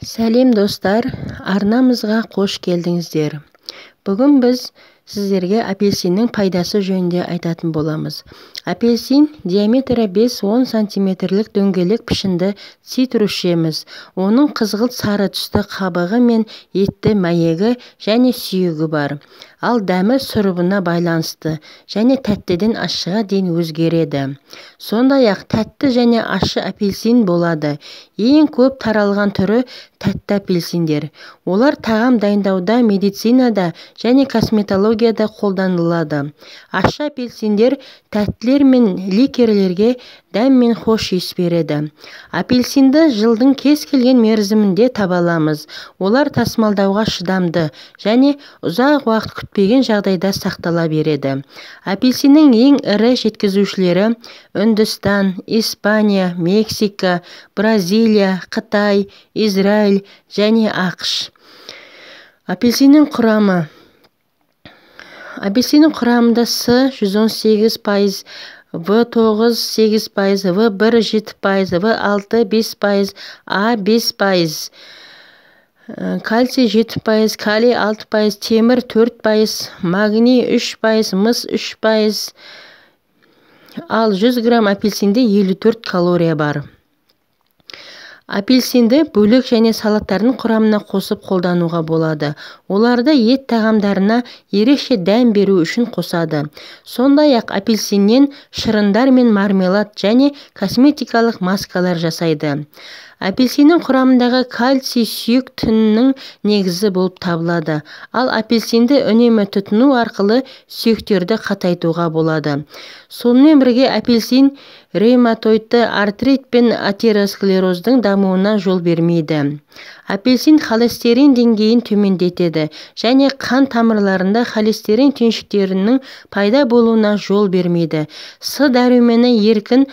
Сәлем, достар! Арнамызға қош келдіңіздер. Бүгін біз сіздерге апельсиннің пайдасы жөнінде айтатын боламыз. Апельсин – диаметрі 5-10 сантиметрлік дөңгелек пішінді цитрус жеміс. Оның қызғылт сары түсті қабығы мен етті мәйегі және сүйегі бар. Ал дәмі сұрыбына байланысты және тәттіден ащыға дейін өзгереді. Сондай-ақ тәтті және ащы апельсин болады. Ең көп таралған түрі – тәтті апельсиндер. Олар тағам дайындауда, медицинада және косметологияда қолданылады. Ащы апельсиндер тәттілер мен ликерлерге дәм мен хош иіс береді. Апельсинді жылдың кез келген мерзімінде таба аламыз. Олар тасымалдауға шыдамды және ұзақ уақыт күтпеген жағдайда сақтала береді. Апельсиннің ең ірі жеткізушілері – Үндістан, Испания, Мексика, Бразилия, Қытай, Израиль және АҚШ. Апельсиннің құрамы. Апельсиннің құрамында С 118%, В9 8%, В1 7%, В6 5%, А 5%, кальций 7%, калий 6%, темір 4%, магний 3%, мыс 3%. Ал 100 грамм апельсинде 54 калория бар. Апельсинді бөлек және салаттардың құрамына қосып қолдануға болады. Оларды ет тағамдарына ерекше дәм беру үшін қосады. Сондай-ақ апельсиннен шырындар мен мармелад және косметикалық маскалар жасайды. Апельсиннің құрамындағы кальций сүйек тінінің негізі болып табылады. Ал апельсинді үнемі тұтыну арқылы сүйектерді қатайтуға болады. Сонымен бірге апельсин ревматоидты артрит пен атеросклероздың дамуына жол бермейді. Апельсин холестерин деңгейін төмендетеді және қан тамырларында холестерин түйіншектерінің пайда болуына жол бермейді. С дәрумені еркін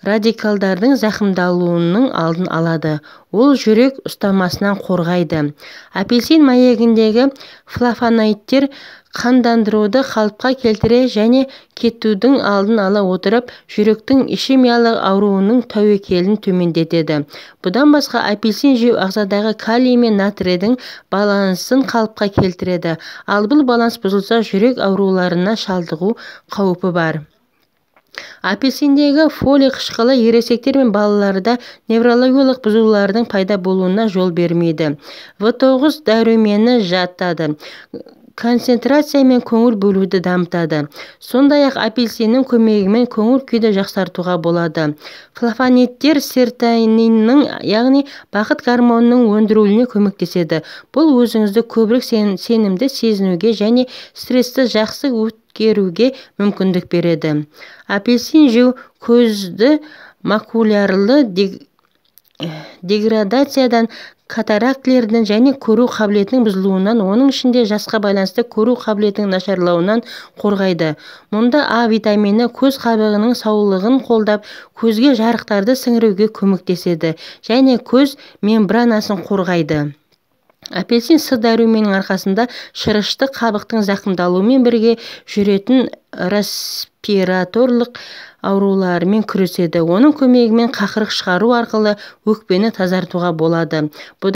радикалдардың зақымдалуының алдын алады. Ол жүрек ұстамасынан қорғайды. Апельсин мәйегіндегі флавоноидтер қандандыруды қалыпқа келтіре және кетудің алдын ала отырып, жүректің ишемиялық ауруының тәуекелін төмендетеді. Бұдан басқа, апельсин жеу ағзадағы калий мен натрийдің балансын қалыпқа келтіреді. Ал бұл баланс бұзылса, жүрек ауруларына шалдығу қаупі бар. Апельсиндегі фолий қышқылы ересектер мен балаларда неврологиялық бұзылулардың пайда болуына жол бермейді. В9 дәрумені жатады, концентрация мен көңіл бөлуді дамытады. Сондай-ақ апельсиннің көмегімен көңіл күйді жақсартуға болады. Флавоноидтер серотониннің, яғни бақыт гормонының өндірілуіне көмектеседі. Бұл өзіңізді көбірек сенімді сезінуге және стрессті жақсы өткеруге мүмкіндік береді. Апельсин жеу көзді макулярлы деградациядан, катарактілерден және көру қабілетінің бұзылуынан, оның ішінде жасқа байланысты көру қабілетінің нашарлауынан қорғайды. Мұнда А витамині көз қабығының саулығын қолдап, көзге жарықтарды сіңіруге көмектеседі және көз мембранасын қорғайды. Апельсин С дәруменінің арқасында шырышты қабықтың зақымдалуымен бірге жүретін респираторлық аурулармен күреседі. Оның көмегімен қақырық шығару арқылы өкпені тазартуға болады.